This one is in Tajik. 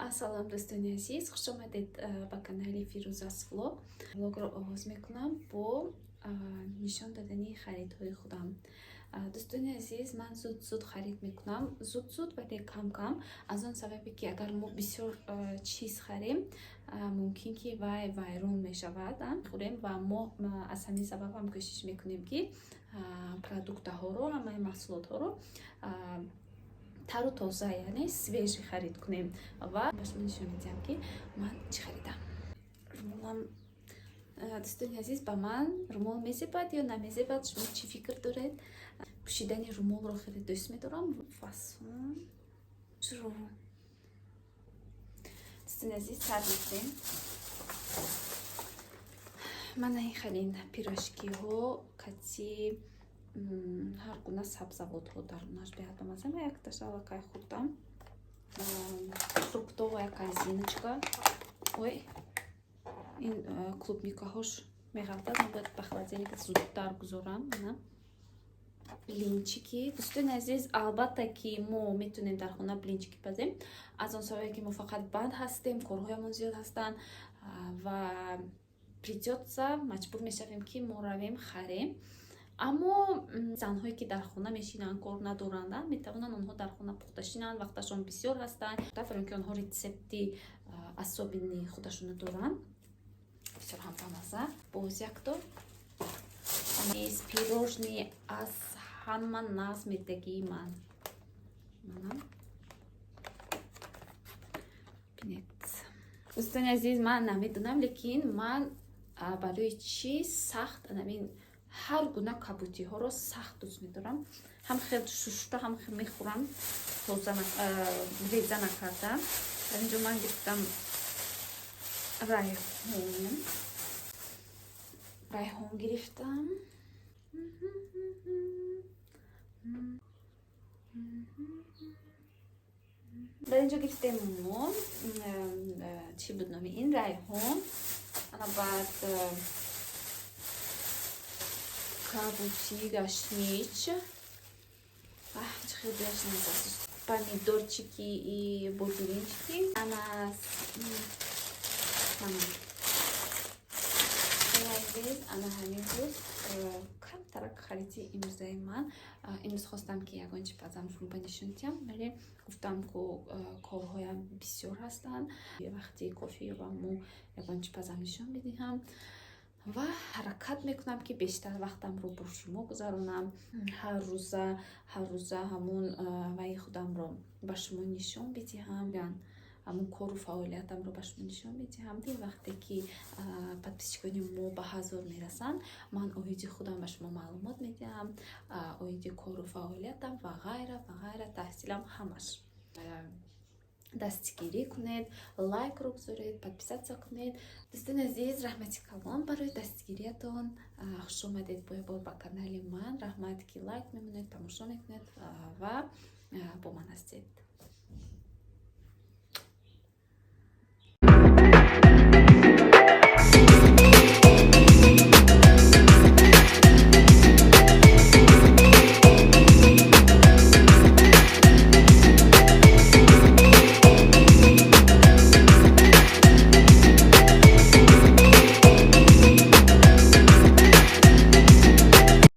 Ассалом, дӯстони азиз, хуш омадед ба канали Фирӯзас Влог. Влогро оғоз мекунам бо нишон додани харидҳои худам. Дӯстони азиз, ман зуд зуд харид мекунам, зуд зуд, вале кам кам, аз он сабабе ки агар мо бисёр чиз харем, мумкин ки вай вайрон мешавад, хӯрем. Ва мо аз ҳамин сабаб ҳам кӯшиш мекунем, ки продуктаҳоро, ҳамаи маҳсулотҳоро тару тоза, яъне свежий харид кунем. Ва ба шумо нишон медиҳам, ки ман чӣ харидам. Румолам, дӯстони азиз, ба ман румол мезебад ё намезебад? Шумо чӣ фикр доред? Пӯшидани румолро хеле дӯст медорам. Фасон дӯстони азиз, сар мекунем. Мана ин халин пирожкиҳо кати ҳар гуна сабзавотҳо дарунаш, беҳад бамаза. Ман якташа аллакай хӯрдам. Фруктовая корзиночка. Ой, ин клубникаҳош меғалтад, ман бояд ба холодильник зудтар гузорам. Мана блинчики. Дӯстони азиз, албатта ки мо метавонем дар хона блинчики пазем. Аз он сабабе ки мо фақат банд ҳастем, корҳоямон зиёд ҳастанд ва придётся, маҷбур мешавем, ки мо равем харем. Аммо занҳое ки дар хона мешинанд, кор надоранд, метавонанд онҳо дар хона пухта шинанд, вақташон бисёр ҳастанд, барои ки онҳо рецепти особенный худашонро доранд. Бисёр ҳам бамаза. Боз якто пирожные, аз ҳама нағз медагии ман. Мана, бинед, дӯстони азиз, ман намедонам, лекин ман барои чӣ сахт анамин ҳар гуна кабутиҳоро сахт дӯст медорам. Ҳам хел шушта, ҳам хел мехӯрам, тоза реза накарда. Дар инҷо ман гирифтам райҳон, райҳон гирифтам. Дар инҷо гирифтем мо, чӣ буд номи ин, райҳон, ана баъд кабути, гашнич, чӣ хел беаш, помидорчики и бодиринчики, анас. Мана, азиз, ана ҳамин буд камтарак хариди имрӯзаи ман. Имрӯз хостам, ки ягон чи пазам, шумо ба нишон диҳам, вале гуфтам, ку корҳоям бисёр ҳастанд. Вақти кофӣ ёбам, мо ягон чи пазам, нишон медиҳам ва ҳаракат мекунам, ки бештар вақтамро бо шумо гузаронам. Ҳаррӯза, ҳаррӯза ҳамун ваи худамро ба шумо нишон бидиҳам, ҳамун кору фаъолиятамро ба шумо нишон медиҳам. Вақте ки подписчикони мо ба 1000 мерасанд, ман оиди худам ба шумо маълумот медиҳам, оиди кору фаъолиятам ва ғайра ва ғайра, таҳсилам, ҳамаш. Дастгирӣ кунед, лайкро гузоред, подписаться кунед. Дӯстони азиз, раҳмати калон барои дастгириятон. Хуш омадед бо бор ба канали ман. Раҳмат, ки лайк мемонед, тамошо мекунед ва бо ман ҳастед.